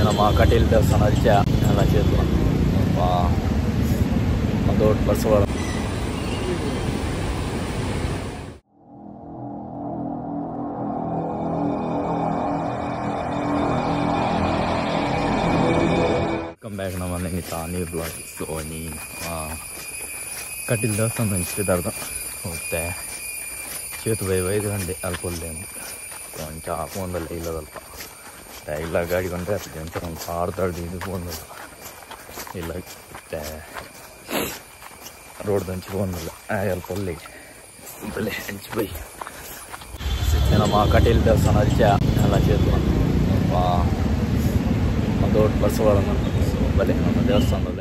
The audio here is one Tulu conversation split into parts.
ನಮ್ಮ ಕಟೀಲ್ ದೇವಸ್ಥಾನ ಅಲ್ಚ ಎಲ್ಲ ಸೇರ್ಪುನ ದೊಡ್ಡ ಬರ್ಸ. Welcome back ನಮ್ಮ ನಿಮಿತ್ತ ನ್ಯೂ ಬ್ಲಾಗ್. ಸೊ ನೀ ಕಟೀಲ್ ದೇವಸ್ಥಾನ ಇಷ್ಟಿದಾರ್ದ ಮತ್ತೆ ಸೇತುವೆ ಬೈದು ಗಂಟೆ ಅಲ್ಪೊಲ್ಲೆ ಸೊ ಅಂಚ ಫೋನ್ದಲ್ಲ ಇಲ್ಲದಲ್ಪ ಇಲ್ಲ ಗಾಡಿ ಕೊಂಡ್ರೆ ಆಗ್ತದೆ ಅಂತ ಒಂದು ಸಾರ್ದಾಡ್ದು ಇದು ಫೋನ್ದಲ್ಲ ಇಲ್ಲ ಮತ್ತೆ ರೋಡ್ ದಂಚಿ ಫೋನ್ದಲ್ಲ ಅಲ್ಪ ಒಲ್ಲಿಗೆ ಬಲೆ ಅಂಚು ಬೈ. ನಮ್ಮ ಕಟೀಲ್ ದೇವಸ್ಥಾನ ಅಲ್ಚ ಎಲ್ಲ ಸೇತುವೆ ದೊಡ್ಡ ಬರ್ಸ ಸೊ ಬಲೆ ನಮ್ಮ ದೇವಸ್ಥಾನದಲ್ಲ.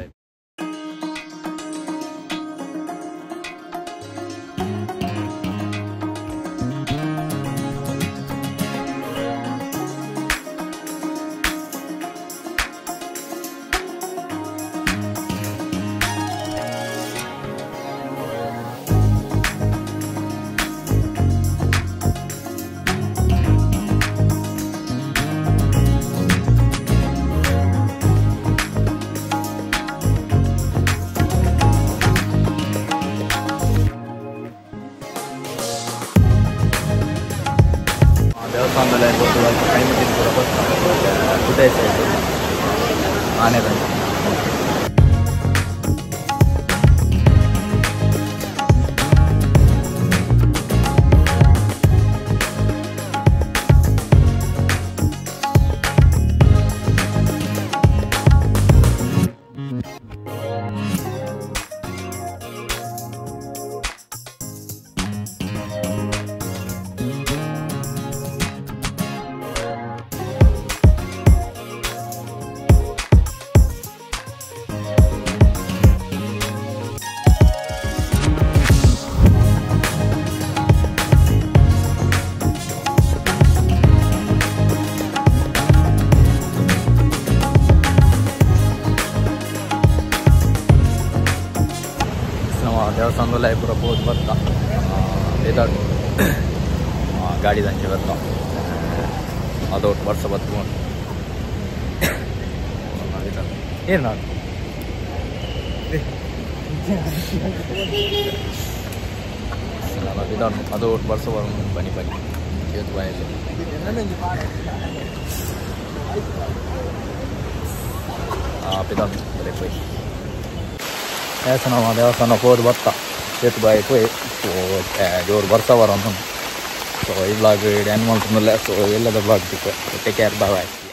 ದೇವಸ್ಥಾನದಲ್ಲಿ ಇರ್ಬೋದು ಕೈ ಮುಗಿದು ಕೂಡ ಫುಟೇಜ್ ಆಯಿತು ಆನೆ ಬಂದು. ದೇವಸ್ಥಾನದಲ್ಲೇ ಪೂರ ಪೋದು ಬತ್ತ ಇದಾಡು ಗಾಡಿ ದಂಚೆ ಬತ್ತ ಅದು ವರ್ಷ ಬತ್ಕೊಂಡು ಏನು ನಾನು ಇದಾಡು ಅದು ವರ್ಷ ಬನ್ನಿ ಬನ್ನಿ ಸೇತು ಬಾಯಲ್ಲಿ ಪಿದಾಡು ಬರೀ ಪೋಯ್. ದೇವಸ್ಥಾನ ದೇವಸ್ಥಾನ ಪೋದು ಬತ್ತ ಸೇತು ಬಾಯಿ ಪೋಯ್. ಸೊ ಜೋರು ಬರ್ಸ ಬರೋನು. ಸೊ ಈ ಬ್ಲಾಗ್ ಎಂಡ್ ಮಾಡ್ಕೊಂಡಲ್ಲ. ಸೊ ಎಲ್ಲದ ಬ್ಲಾಗ್ ಸಿಕ್ಕ. Take care, bye.